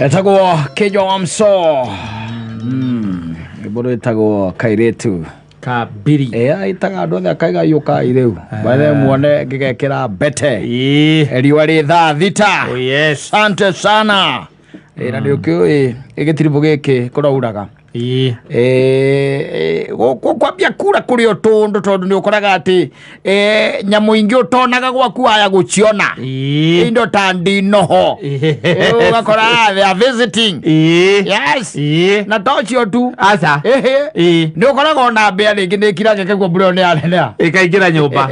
Etagwo Kĩnjwa wa Mso. Rwĩmbo rwĩtagwo Kairĩtu. Kabiri. Ĩ ĩtaga andũ othe akaiga yũkai rĩu. Bathe muone ngĩgekĩra mbete. Ĩĩ. Riũa rĩ thaa 6. Oh yes. Asante sana. Ĩ na nĩ ũkĩũĩ gĩtiribũ gĩkĩ kũrauraga. Ĩĩ. Gũkũ kwambia kura kũrĩ o tũndũ tondũ nĩ ũkoraga atĩ nyamũ ingĩ ũtonaga gwaku waya gũciona. Ĩĩ. Indo ta ndinoho. Ũgakora they are visiting. Ĩĩ. Yes. Ĩĩ. Na to ũcio tu. Aca. Ĩhĩ. Ĩĩ. Nĩ ũkoraga ona mbĩa rĩngĩ nĩ ĩkiraga ĩkaigua mbura ĩyo nĩ yaneneha. Ĩkaingĩra nyũmba.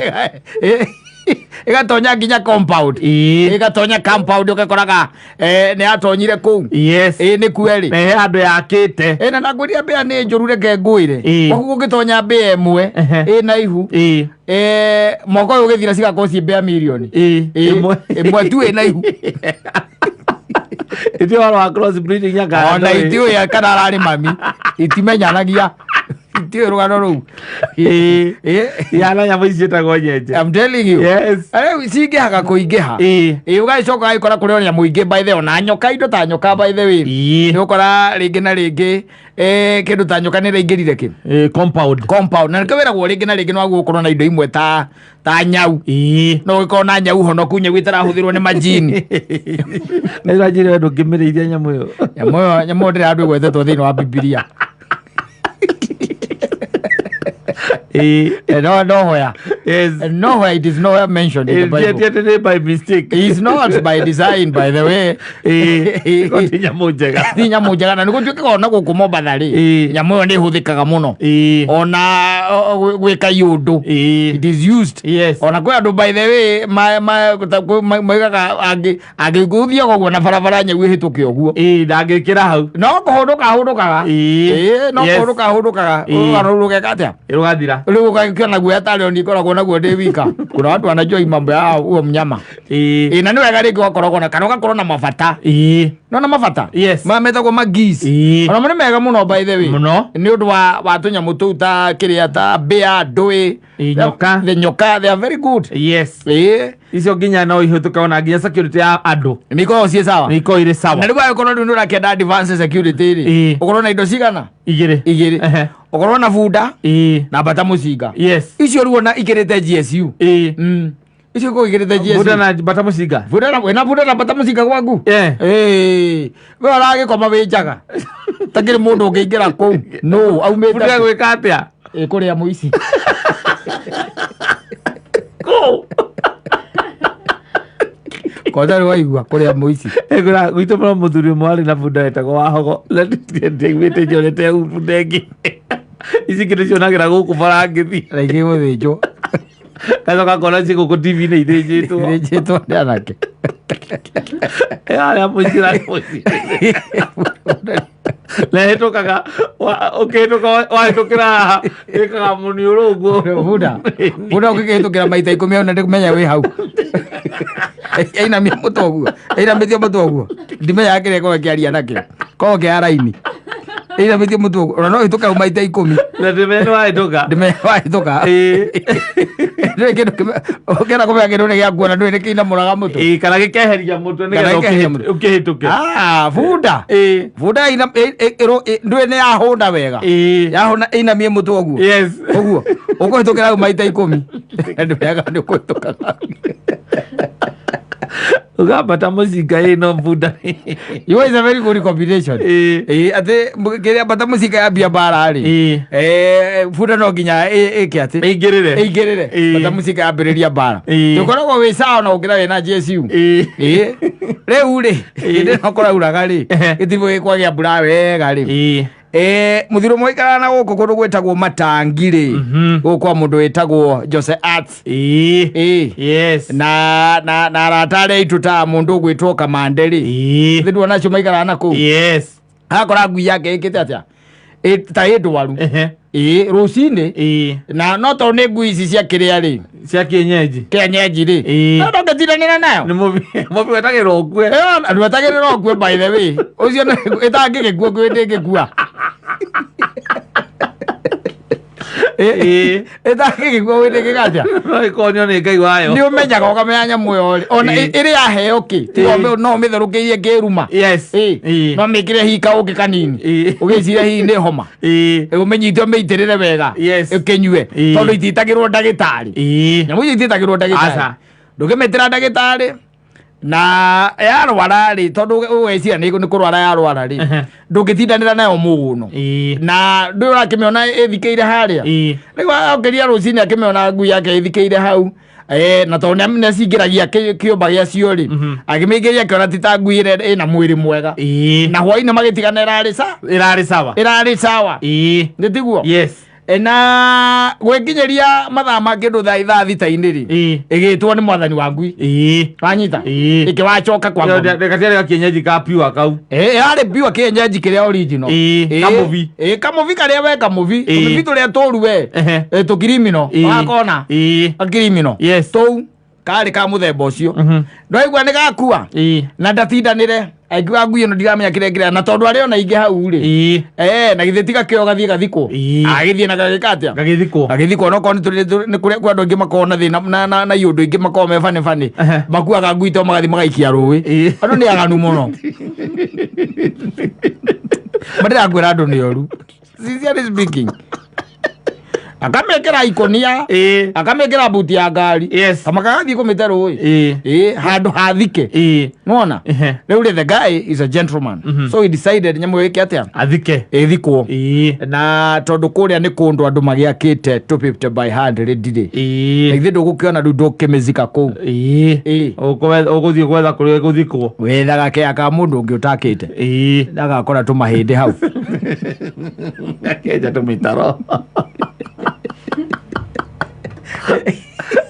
Ĩgatonya nginya compound. Ĩĩ. Ĩgatonya compound ũgakoraga nĩ yatonyire kũu. Yes. Ĩĩ nĩ kweri. Na he handũ yakĩte. Ĩ na ndangwĩria mbĩa nĩ njũru reke ngwĩre. Ĩĩ. Gwaku gũgĩtonya mbĩa ĩmwe Ehe. ĩna ihu. Ĩĩ. Mwaka ũyũ ũgĩthira cigakorwo ciĩ mbĩa mirioni. Ĩĩ. Ĩĩ. Ĩmwe. Ĩmwe tu ĩna ihu. Ĩtĩ ũhoro wa cross breeding anga. Ona itiũĩ kana ararĩ mami. Itimenyanagia. Itiũĩ rũgano rũu. Ĩĩ. Ĩĩ. Yana nyamũ ici ciĩtagwo nyenje. I'm telling you. Yes. Rĩu cingĩhaga kũingĩha. Ĩĩ. Ĩĩ ũgagĩcoka ũgagĩkora kũrĩ o nyamũ ingĩ by the way, ona nyoka indo ta nyoka by the way. Ĩĩ. Nĩ ũkora rĩngĩ na rĩngĩ kĩndũ ta nyoka nĩ ĩraingĩrire kĩ Ĩĩ, compound. compound na nĩkĩo wĩragwo rĩngĩ na rĩngĩ nĩ wagĩrĩirwo gũkorwo na indo imwe ta ta nyau. Ĩĩ. No ũgĩkorwo na nyau honoku, nyau ĩtarahũthĩrwo nĩ majini. Na ĩranjĩra we ndũngĩmĩrĩithia nyamũ ĩyo. Nyamũ ĩyo ndĩrĩ handũ ĩgwetetwo thĩinĩ wa Bibilia. Ĩĩ. No nowhere. Yes. Nowhere it is nowhere mentioned in the Bible. Ĩĩ, ti atĩ nĩ by mistake. It's not by design by the way. Ĩĩ. Ko ti nyamũ njega. Ti nyamũ njega na nĩ gũtuĩkaga ona gũkũ Mombatha rĩ, Ĩĩ. nyamũ ĩyo nĩ ĩhũthĩkaga mũno. Ĩĩ. Ona gwĩka iũndũ. Ĩĩ. It is used. Yes. Ona kwĩ andũ by the way moigaga angĩgũthiaga ũguo na barabara nyau ĩhĩtũke ũguo. Ĩĩ, ndangĩkĩra hau. No kũhũndũka ahũndũkaga. Ĩĩ. Ĩĩ, no Yes. kũhũndũka ahũndũkaga. Ĩĩ. Rũgano rũgeka atĩa? Rũgathira. Rĩu ũgakĩona guoya tarĩ o niĩ ngoragwo naguo ndĩ wika. Kuna watu wanajua hii mambo ya huo mnyama. Ĩĩ. Ĩĩ, na nĩ wega rĩngĩ ũgakoragwo na kana ũgakorwo na mabata. Ĩĩ. Nona mabata? Yes. Ma metagwo magis. Ĩĩ. Ona mo nĩ mega mũno by the way. Mũno. Nĩ ũndũ wa tũnyamũ tũu ta kĩrĩa ta mbĩa, ndũĩ. Ĩĩ, nyoka. The nyoka, they are very good. Yes. Ĩĩ. Icio nginya no ihĩtũke ona nginya security ya andũ. Nĩ ikoragwo ciĩ sawa. Nĩ ikoragwo irĩ sawa. Na rĩu angĩkorwo rĩu nĩ ũrakĩenda advance security rĩ, Ĩĩ. ũkorwo na indo cigana? Igĩrĩ. Igĩrĩ. Ehe. Ũkorwo na bunda Ĩĩ. na mbata mũcinga. Yes. Icio rĩu ona ikĩrĩte GSU. Ĩĩ. Icio ikoragwo ikĩrĩte GSU. Bunda na mbata mũcinga. Bunda na wĩna bunda na mbata mũcinga gwaku? Eh. Ĩĩ. We ũragĩkoma wĩ njaga. Takĩrĩ mũndũ ũngĩingĩra kũu. No, aumĩte. Bunda gwĩka atĩa? Ĩ kũrĩa mũici. Kũu. Kwanza nĩ waigua kũrĩa mũici. Ĩgũra gwitũ mũno mũthuri ũmwe warĩ na bunda wetagwo Wahogo. Na ndiaiguĩte njonete bunda ĩngĩ. Ici ingĩ ndĩcionagĩra gũkũ bara ngĩthiĩ. Na ingĩ gũthĩnjwo. Gacoka ngona ci gũkũ TV-inĩ ithĩnjĩtwo. Ithĩnjĩtwo nĩ anake. Arĩa mũici arĩ mũici. Na ĩhĩtũkaga ũkĩhĩtũka wahĩtũkĩra haha ĩkaga mũniũrũ ũguo. Bunda. Bunda ũngĩkĩhĩtũkĩra maita 10 ona ndĩkũmenya wĩ hau. Ainamia mũtwe ũguo. Ainamĩtie mũtwe ũguo. Ndimenyaga kĩrĩa ĩkoragwo ĩkĩaria nakĩo. Koragwo kĩa raini. Ainamĩtie mũtwe ũguo. Ona no ĩhĩtũke hau maita 10. Na ndĩmenye nĩ wahĩtũka. Ndĩmenye wahĩtũka. Ĩĩ. Ndũĩ kĩndũ kĩmwe. Ũkĩenda kũmenya kĩndũ nĩ gĩakuona ndũĩ nĩ kĩinamũraga mũtwe. Ĩĩ, kana gĩkeheria mũtwe Kana nĩgetha gĩkeheria mũtwe. ũkĩhĩtũke. Ah, bunda. Ĩĩ. Bunda ndũĩ nĩ yahũna wega. Ĩĩ. Yahũna ĩinamie mũtwe ũguo. Yes. Ũguo. Ũkũhĩtũkĩra hau maita 10. Ndĩmenyaga nĩ ũkũhĩtũka. Ũgambata mũcinga ĩ no bunda. You is a very good combination. Ĩĩ. Ĩĩ, atĩ kĩrĩa mbata mũcinga yambia mbara rĩ. Ĩĩ. Bunda no nginya ĩke atĩ. Ĩingĩrĩre. Ĩingĩrĩre. Ĩĩ. Mbata mũcinga yambĩrĩria mbara. Ĩĩ. Ũkoragwo wĩ sawa na ũkĩra wĩna GSU. Ĩĩ. Ĩĩ. Rĩu rĩ, hĩndĩ ĩno kũrauraga rĩ, Ehe. gĩtiribũ gĩkwagĩa mbura wega rĩ. Ĩĩ. Mũthiro ũmwe ũikaraga na gũkũ kũndũ gwĩtagwo Matangi rĩ, gũkũ kwa mũndũ wĩtagwo Jose Arts. Ĩĩ. Ĩĩ. Yes. Na arata arĩa aitũ ta mũndũ ũgwĩtwo Kamande rĩ. Ĩĩ. Thĩ nduona acio maikaraga na kũu. Yes. Akora ngui yake ĩkĩte atĩa? Ta ĩ ndwaru. Ehe. Ĩĩ, rũcinĩ. Ĩĩ. Na no tondũ nĩ ngui ici cia kĩrĩa rĩ. Cia kienyeji. Kienyeji rĩ. Ĩĩ. No ndũngĩtindanĩra nayo. Nĩ mũbi mũbi wetagĩrĩra ũkue. Ndwetagĩrĩra ũkue by the way. Ũcio ĩtangĩgĩkua ngui ndĩngĩkua. Ĩĩ. Ĩtangĩgĩkua wĩtĩkĩka atĩa? No ĩkonio nĩ Ngai wayo. Nĩ ũmenyaga ũkamenya nyamũ ĩyo rĩ, ona Ĩĩ. ĩrĩ yaheo kĩ, tiga Ĩĩ. no ũmĩtherũkĩirie ngĩruma. Yes. Ĩĩ. Ĩĩ. No mĩkĩre hihi kaũkĩ kanini. Ĩĩ. Ũgĩciria hihi nĩ homa. Ĩĩ. Ũmĩnyite ũmĩitĩrĩre wega. Yes. Ũkĩnyue. Ĩĩ. Tondũ itiĩtagĩrwo ndagĩtarĩ. Ĩĩ. Nyamũ icio itiĩtagĩrwo ndagĩtarĩ. Aca. Ndũngĩmĩtĩra ndagĩtarĩ na yarwara rĩ tondũ ũgeciria nĩ kũrwara yarwara rĩ Ehe. ndũngĩtindanĩra nayo mũno Ĩĩ. na ndũĩ ũrakĩmĩona ĩthikĩire harĩa Ĩĩ. rĩu okĩria rũcinĩ akĩmĩona ngui yake ĩthikĩire hau. Eh, na tondũ nĩacingĩragia kĩũmba gĩacio rĩ, akĩmĩingĩria akĩona ti ta ngui ĩrĩa ĩna mwĩrĩ mwega. Ĩĩ. Na hwainĩ magĩtigana ĩrarĩ sa Ĩrarĩ sawa. Ĩrarĩ sawa. Ĩĩ. Nĩ tiguo? Yes. E, na gwĩkinyĩria mathaa ma kĩndũ thaa ithaa thita-inĩ rĩ, Ĩĩ. ĩgĩtwo nĩ mwathani wa ngui. Ĩĩ. Wanyita? Ĩĩ. Ĩkĩwacoka kwa ngoma. Gatiarĩ gakienyeji ka pure kau. Ĩ, yarĩ pure kĩenyenji kĩrĩa original. Ĩĩ, Ĩ, kamũbi. Ĩ, kamũbi karĩa we kamũbi. Ĩĩ. Tũmĩbi tũrĩa tũru we. Ehe. Ĩ, tũkirimino. Ĩĩ. Wakona? Ĩĩ. Gakirimino. Yes. Tũu karĩ ka mũthemba ũcio. Ndwaigua nĩ gakua? Ĩĩ. Na ndatindanĩre. Aingiuga ngui ĩno ndiramenya kĩrĩa kĩrĩa na tondũ arĩ ona ingĩ hau rĩ. Ĩĩ. Eh, na githĩ tiga kĩo gathiĩ gathikwo. Ĩĩ. Agĩthiĩ na gagĩka atĩa? Gagĩthikwo. Gagĩthikwo no korwo nĩ kũrĩa kwa andũ aingĩ makoragwo na thĩna na iũndũ ingĩ makoragwo me bane bane. Ehe. Makuaga ngui to magathiĩ magaikia rũĩ. Ĩĩ. Andũ nĩ aganu mũno. Mandĩrakwĩra andũ nĩ oru. Sincerely speaking. Akamĩkĩra ikũnia. Ĩĩ. Akamĩkĩra buti ya ngari. Yes. Kama kagathiĩ kũmĩte rũĩ. Ĩĩ. Ĩĩ, handũ hathike. Ĩĩ. Nĩwona? Ehe. Rĩu rĩ, the guy is a gentleman. So he decided nyamũ ĩyo ĩke atĩa? Athike. Ĩthikwo. Ĩĩ. Na tondũ kũrĩa nĩ kũndũ andũ magĩakĩte 250 by 100 rĩ. Ĩĩ. Na ithuĩ ndũgũkĩona rĩu ndũkĩmĩzika kũu. Ĩĩ. Ĩĩ. Ũgũthiĩ gwetha kũrĩa ĩgũthikwo. Wethaga kea ka mũndũ ũngĩ ũtakĩte. Ĩĩ. Agakora tũmahĩndĩ hau. Akenja tũmĩtaro.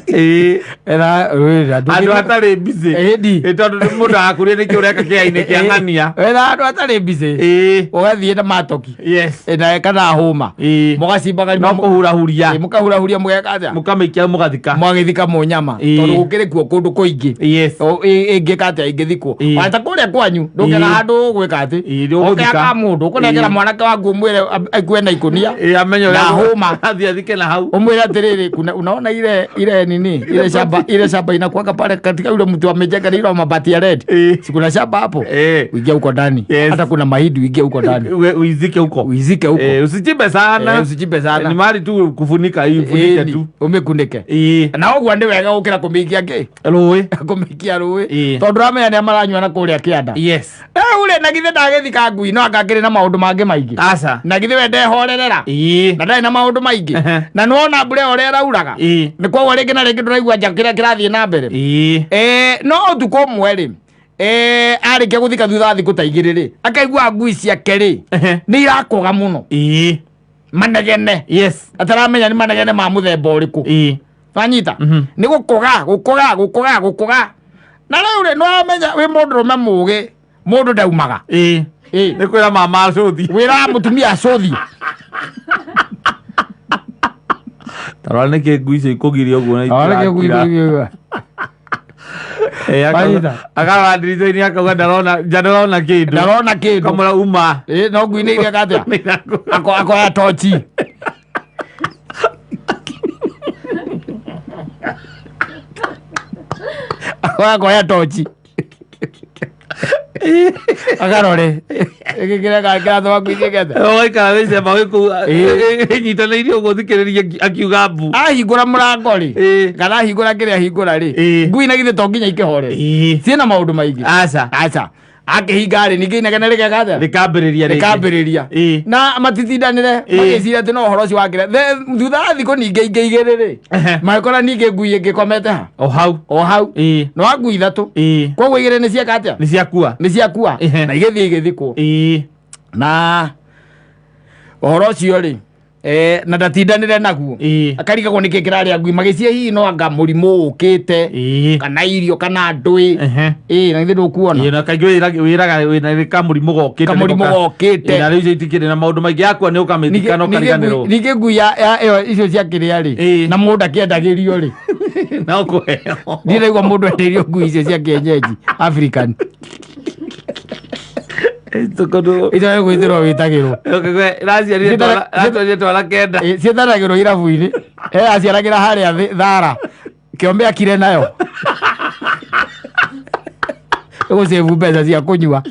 Ĩĩ. Andũ hatarĩ busy. Ĩndi. Ĩ, tondũ nĩ mũndũ akũria nĩkĩ ũreka kĩainĩ kĩa ng'ania. Wethaga andũ hatarĩ busy. Ĩĩ. Ũgathiĩ na matoki. Yes. Ĩ, na kana hũma. Ĩĩ. Mũgacimba No kũhurahuria. Mũkahurahuria mũgeka atĩa? Mũkamĩikia mũgathika. Mwagĩthika mũnyama. Ĩĩ. Tondũ gũkĩrĩ kuo kũndũ kũingĩ. Yes. Ĩngĩka atĩa ĩngĩthikwo? Ĩĩ. Wata kũrĩa kwanyu ndũngĩaga Ĩĩ. handũ ũgwĩka atĩ. Ĩĩ, ndũgũthika. Ũkĩaga ka mũndũ ũkũnengera Ĩĩ. mwanake waku ũmwĩre aikue na ikũnia. Ĩĩ, amenye Na ũrĩa hũma. Athiĩ athike na hau. Umwire atiriri, kuna unaona ile nini ile shamba inakuwaka pale katika yule mtu amejenga ile mabati ya red. Eh. Si kuna shamba hapo? Eh. Uingie huko ndani. Yes. Hata kuna mahindi uingie huko ndani. Uizike huko. Uizike huko. Eh, usichimbe sana. Eh, usichimbe sana. Ni mahali tu kufunika hii ufunike Ĩni, tu. ũmĩkunĩke. Ĩĩ. Na ũguo nĩ wega gũkĩra kũmĩikia kĩ? Rũĩ. Kũmĩikia rũĩ. Ĩĩ. Tondũ ũramenya nĩ maranyua na kũrĩa kĩanda. Yes. Rĩu rĩ, na githĩ ndagĩthika ngui no anga akĩrĩ na maũndũ mangĩ maingĩ. Aca. Na githĩ we ndehorerera. Ĩĩ. Na ndarĩ na maũndũ maingĩ. Ehe. Na nĩwona mbura ĩyo ũrĩa ĩrauraga. Ĩĩ. Nĩ koguo rĩngĩ na rĩngĩ ndũraigua nja kĩrĩa kĩrathiĩ na mbere. Ĩĩ. Eh, no ũtukũ ũmwe rĩ, eh, arĩkia gũthika thutha wa thikũ ta igĩrĩ rĩ, akaigua ngui ciake rĩ, Ehe. nĩ irakũga mũno. Ĩĩ. Manegene. Yes. Ataramenya nĩ manegene ma mũthemba ũrĩkũ. Ĩĩ. Wanyita? Mhm. Nĩ gũkũga, gũkũga, gũkũga, gũkũga. Na rĩu rĩ, nĩwamenya wĩ mũndũrũme mũgĩ, mũndũ ndaumaga. Ĩĩ. Ĩĩ. Nĩ kwĩra mama acũthi. Wĩraga mũtumia acũthi. Tarora nĩkĩ ngui icio ikũgiria ũguo na itirakira. Ĩĩ, Wanyita? akarora ndirica-inĩ akauga ndarona nja ndarona kĩndũ. Ndarona kĩndũ. Kamũra uma. Ĩĩ, no ngui nĩ ireka atĩa? Nĩ irakũga. Akoya tochi. Akoya tochi. Akarore. Gĩkĩ kĩrĩa kĩrathoma ngui ciĩkĩte. Ũgaikara wĩcemba wĩ kũu Ĩĩ. ĩnyitanĩirie ũguo thikĩrĩrie akiuga mbu. Ahingũra mũrango rĩ, Ĩĩ. kana ahingũra kĩrĩa ahingũra rĩ, Ĩĩ. ngui na githĩ to nginya ikĩhorere. Ĩĩ. Ciĩna maũndũ maingĩ. Aca. Aca. Akĩhinga rĩ, ningĩ inegene rĩgeka atĩa? Rĩkambĩrĩria rĩngĩ. Rĩkambĩrĩria. Ĩĩ. Na matitindanĩre, Ĩĩ. magĩciria atĩ no ũhoro ũcio wakĩra. Thutha wa thikũ ningĩ ingĩ igĩrĩ rĩ, Ehe. magĩkora ningĩ ngui ĩngĩ ĩkomete ha? O hau. O hau. Ĩĩ. Nĩ wa ngui ithatũ. Ĩĩ. Koguo igĩrĩ nĩ cieka atĩa? Nĩ ciakua. Nĩ ciakua. Ehe. Na igĩthiĩ igĩthikwo. Ĩĩ. Na ũhoro ũcio rĩ, na ndatindanĩre naguo. Ĩĩ. Akarigagwo nĩkĩ kĩrarĩa ngui magĩcia hihi no anga mũrimũ ũkĩte Ĩĩ. kana irio kana ndũĩ. Ehe. Ĩĩ, na githĩ ndũkuona? Ĩĩ, na kaingĩ wĩraga wĩna kamũrimũ gokĩte. Kamũrimũ gokĩte. Ĩĩ, na rĩu icio itikĩrĩ na maũndũ maingĩ yakua nĩ ũkamĩthika na ũkariganĩrwo. Ningĩ ngui ya ĩyo icio cia kĩrĩa rĩ, Ĩĩ. na mũndũ akĩendagĩrio rĩ, No kũheo. ndiraigua mũndũ endeirio ngui icio cia kienyeji African. Tũkũndũ Icio nĩ gwĩtĩrwo wĩtagĩrwo. Ĩraciarire twana twana kenda. Ĩ, ciĩtanagĩrwo irabu-inĩ. He aciaragĩra harĩa thara. Kĩombe akire nayo. Ĩgũcĩbu mbeca cia kũnyua.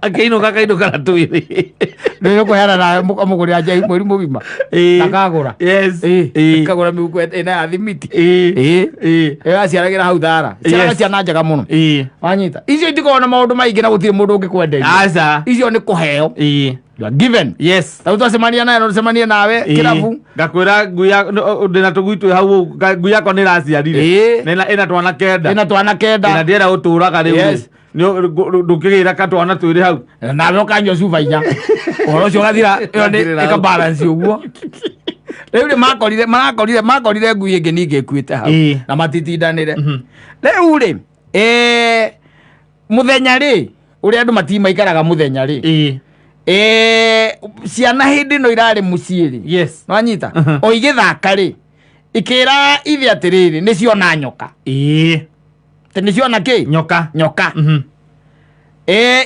Akĩinũka akainũka na twĩrĩ. Nĩ ũkũheana na mũgũrĩra njai mweri mũgima. Ĩ. Ndakagũra. Yes. Ĩ, Ĩ. akagũra mĩhuko ĩna ya thimiti. Ĩ. Ĩ. Ĩ. Ĩyo aciaragĩra hau thara. Ciaraga Yes. ciana njega mũno. Ĩ. Wanyita. Icio itikoragwo na maũndũ maingĩ na gũtirĩ mũndũ ũngĩkwenderia. Aca. Icio nĩ kũheo. Ĩ. You are given. Yes. Rĩu twacemania nawe no tũcemanie nawe Ĩ. kĩrabu. Ngakwĩra ngui ya ndĩna tũgui twĩ hau ũguo, ngui yakwa nĩ ĩraciarire. Ĩ. Na ĩna twana kenda. Ĩna twana Ĩna kenda. ndĩrenda gũtũraga rĩu. Yes. Ndũkĩgĩra katwana twĩrĩ hau. Nawe ũkanyua cuba inya. Ũhoro ũcio ũgathira ĩyo nĩ Ũgathirĩra hau. ĩka balance ũguo. Rĩu rĩ makorire marakorire makorire ngui ĩngĩ ningĩ ĩkuĩte hau Ĩ. na matitindanĩre. Rĩu rĩ mũthenya rĩ ũrĩa andũ matimaikaraga mũthenya rĩ Ĩ. Ciana hĩndĩ ĩno irarĩ mũciĩ rĩ Yes. nwanyita Mhm. o igĩthaka rĩ ikĩra ithe atĩrĩrĩ nĩ ciona nyoka Ĩ. Atĩ nĩ ciona kĩ Nyoka. nyoka Mhm.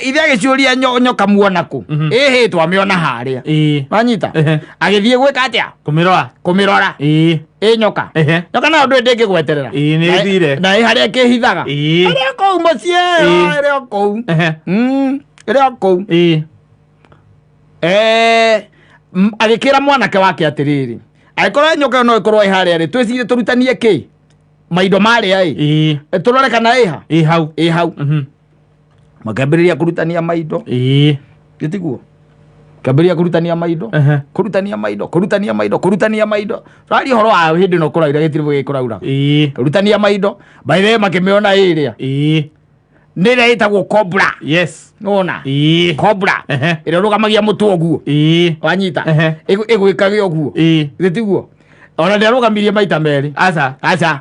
Ithe agĩciũria nyoka muona kũ Mhm. ĩhĩ twamĩona harĩa Ĩ. nwanyita Ehe. agĩthiĩ gwĩka atĩa Kũmĩrora. kũmĩrora Ĩ. ĩ nyoka Ehe. nyoka nayo ndũĩ ndĩngĩgweterera Ĩ, nĩ ĩthire. na ĩ harĩa ĩkĩhithaga Ĩ. ĩrĩ o kũu mũciĩ Ĩ. ĩrĩ o kũu Ehe. Ĩrĩ o kũu Ĩ. Agĩkĩra mwanake wake atĩrĩrĩ angĩkorwo nyoka ĩyo no ĩkorwo ĩ harĩa rĩ twĩcirie tũrutanie kĩ maindo marĩa ĩ Ĩ. Tũrore kana ĩha Ĩ hau. Ĩ hau. Mhm. Makĩambĩrĩria kũrutania maindo. Ĩ. Gĩtiguo kĩambĩrĩria kũrutania maindo. Ehe. Kũrutania maindo, kũrutania maindo, kũrutania maindo. Tũraria ũhoro wa hĩndĩ ĩno kũraura gĩtirĩ gĩkũraura. Ĩ. Kũrutania maindo by the way makĩmĩona ĩrĩa Ĩ. nĩ ĩrĩa ĩtagwo cobra. Yes. Nĩwona Ĩ. cobra Ehe. ĩrĩa ĩrũgamagia mũtwe ũguo. Ĩ. Wanyita. Ehe. Ĩgwĩkage ũguo. Ĩ. Gĩtiguo ona ndĩarũgamirie maita merĩ. Aca. Aca,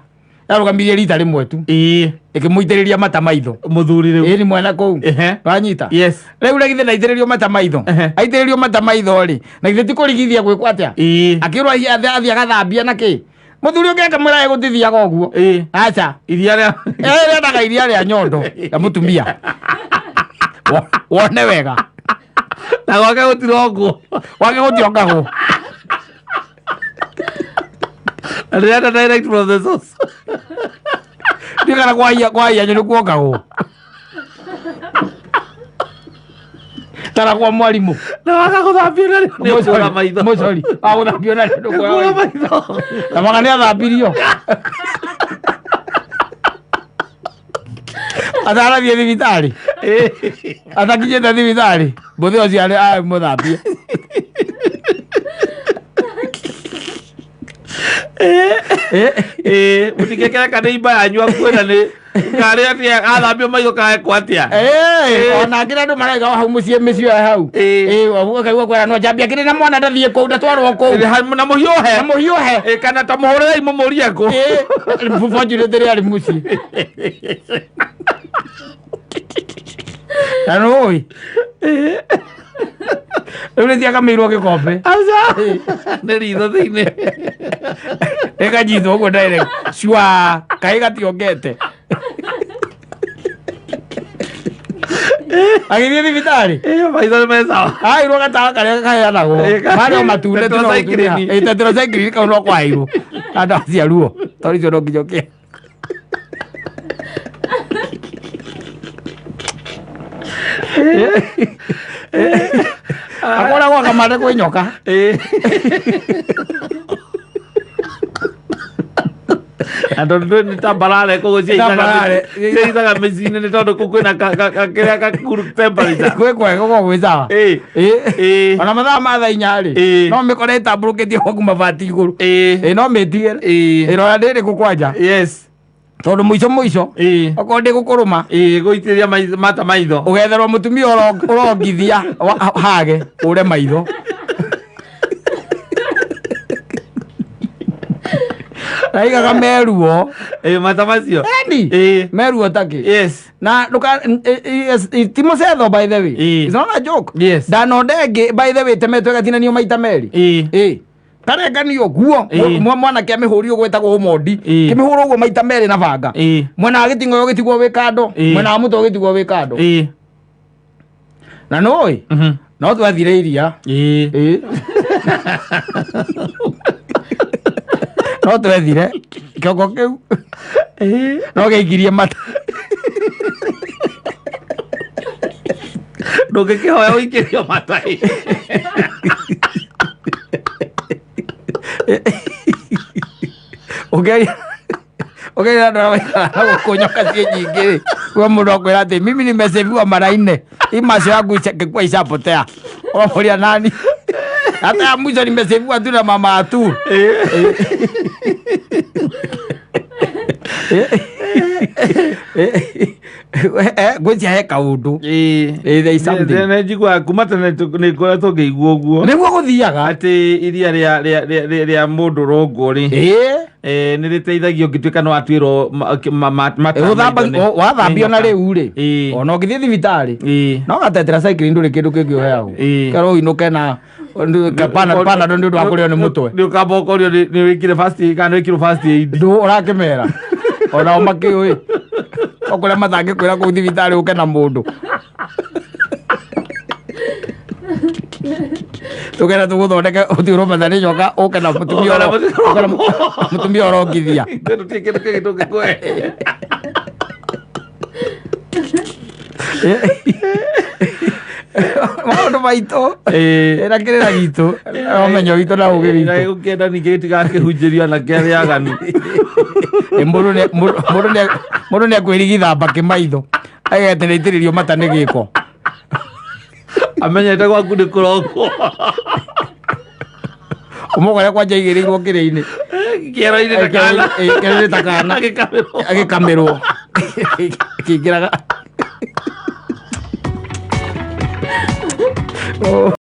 yarũgamirie rita rĩmwe tu. Ĩ. Ĩkĩmũitĩrĩria mata maitho. Mũthuri rĩu. Ĩ ni mwana kũu. Ehe. Wanyita. Yes. Rĩu na githĩ ndaitĩrĩrio mata maitho. Ehe. Aitĩrĩrio mata maitho rĩ na githĩ ti kũrigithia gwĩkwo atĩa? Ĩ. Akĩrwo athiĩ agathambia na kĩ mũthuri ũngĩ akamwĩra gũtithiaga ũguo. Ĩ. Aca. Iria rĩa. Rĩendaga iria rĩa nyondo ya mũtumia. Wone wega. Na gwake gũtirongwo. Wake gũtiongagwo. Na ndĩrenda direct from the source. Ndigana kwahia kwahia nĩ kuongagwo tara kwa mwarimu. Na waga gũthambio narĩo nĩ ũkũra maitho. Mũcori agũthambio narĩo Nĩ ndũkuoya ũkũra maitho. maitho. Na maka nĩ athambirio atarathiĩ thibitarĩ. Ĩ. Atakinyĩte thibitarĩ mũthĩ ũcio arĩ mũthambie. Ĩ. Mũtingĩkĩreka nĩ imba yanyu akuĩra nĩ karĩ atĩa athambio maitho kaekwo atĩa. Ona ngĩra andũ maraiga hau mũciĩ mĩciĩ ya hau. Ĩ. Ũkaigua kwĩra no njambia kĩrĩ na mwana ndathiĩ kũu ndatwarwo kũu. Na mũhiũhe. Na mũhiũhe. Ĩ, kana ta mũhũrĩrei mũmũrie kũ. Fortunately arĩ mũciĩ na nũĩ rĩu nĩ ciakamĩirwo gĩkombe. Aca. Nĩ ritho thĩinĩ. Ĩkanyitwo ũguo direct cua kaĩ gationgete agĩthiĩ thibitarĩ. Ĩ, maitho nĩ me sawa. Airwo gatawa karĩa kaheanagwo. Ĩ, marĩ o matunda. Tetracycline. Tetracycline kau no kwaheirwo na ndawa cia ruo tondũ icio no nginya ũkĩhe. Akoragwo akamande kwĩ nyoka. Ĩ. Na tondũ ndũĩ nĩ tambarare koguo Tambarare. ciaithaga mĩciĩ-inĩ nĩ tondũ kũu kwĩna kĩrĩa ka cool temperature. Gwĩ kwega gũkoragwo gwĩ sawa. Ĩ. Ĩ. Ĩ. Ona mathaa ma thaa inya rĩ Ĩ. no mĩkore ĩtambũrũkĩtie gwaku mabati igũrũ. Ĩ. Ĩ, no mĩtigĩre. Ĩ. Ĩrora ndĩrĩ kũ kwanja. Yes. Tondũ mũico mũico Ĩ. okorwo ndĩgũkũrũma Ĩ, gũitĩrĩria mata maitho. Ũgetherwo mũtumia ũrongithia hage ũre maitho. Raigaga meruo. Ĩ, mata macio. Eni. Ĩ. Meruo takĩ. Yes. Na nduka ti mũcetho by the way. Ĩ. It's not a joke. Yes. Ndanonda ĩngĩ by the way temetwo ĩgatinanio maita merĩ. Ĩ. Ĩ karenganio guo. Ĩ. Mwanake amĩhũri ũguo ĩtagwo ũmondi. Ĩ. Kĩmĩhũra ũguo maita merĩ na banga. Ĩ. Mwena wa gĩting'oe ũgĩtigwo wĩ kando. Ĩ. Mwena wa mũtwe ũgĩtigwo wĩ kando. Ĩ. Na nũĩ no twathire iria. Ĩĩ. Ĩĩ. No twethire kĩongo kĩu Ĩĩ. no gĩaikirie mata. Ndũngĩkĩhoya ũikĩrio mata ĩ. Ũngĩaria ũngĩaria andũ arĩa maikaraga na gũkũ nyoka ciĩ nyingĩ rĩ, we mũndũ akwĩra atĩ mimi nimeseviwa mara nne, hii macho yangu ingekuwa ishapotea. Ũramũria nani? Hata ya mwisho nimeseviwa tu na mama atu. Ngwĩciria he kaũndũ. Ĩĩ. Eh, there is something. Nĩ njiguaga kuma tene nĩ ngoretwo ngĩigua ũguo Nĩguo gũthiaga. atĩ iria rĩa rĩa rĩa rĩa- rĩa mũndũ rongwo rĩ Ĩĩ. nĩ rĩteithagia ũngĩtuĩka nĩ watuĩrwo mata Gũthamba maitho nĩ- wathambio nĩ na nyoka. rĩu rĩ. Ĩĩ. Ona ũngĩthiĩ thibitarĩ. Ĩĩ. No gatetera cycling ndũrĩ kĩndũ kĩngĩ ũheagwo. Ĩĩ. Kerwo ũinũke na panado nĩ ũndũ wa kũrĩo nĩ mũtwe. Nĩ ũkamba ũkorio nĩ wĩkire first aid kana nĩ wĩkirwo first aid. Ndũ ũrakĩmera. Onao makĩũĩ. O kũrĩa matangĩkwĩra kũu thibitarĩ ũke na mũndũ. Tũgera tũgũthondeke ũthiĩ ũrũmetha nĩ nyoka ũke na mũtumia Ũke na ũke na mũtumia ũrongithia. Tũtirĩ kĩndũ kĩngĩ tũngĩkũhe. Maũndũ maitũ Ĩĩ. na kĩrĩra gitũ na ũmenyo witũ na ũgĩ Na witũ. gũkĩenda ningĩ gĩtigakĩhunjĩrio anake arĩa aganu. Ĩ, mũndũ nĩ akwĩrigitha mbakĩ maitho agete nĩ itĩrĩrio mata nĩ gĩko. Amenyete gwaku nĩ kũrongwo. Ũmũkore kwanja igĩrĩirwo kĩrĩ-inĩ. Kĩero-inĩ ta kana. Ĩ, kĩero-inĩ ta kana. Agĩkamĩrwo. Agĩkamĩrwo. Kĩingĩraga. Oh.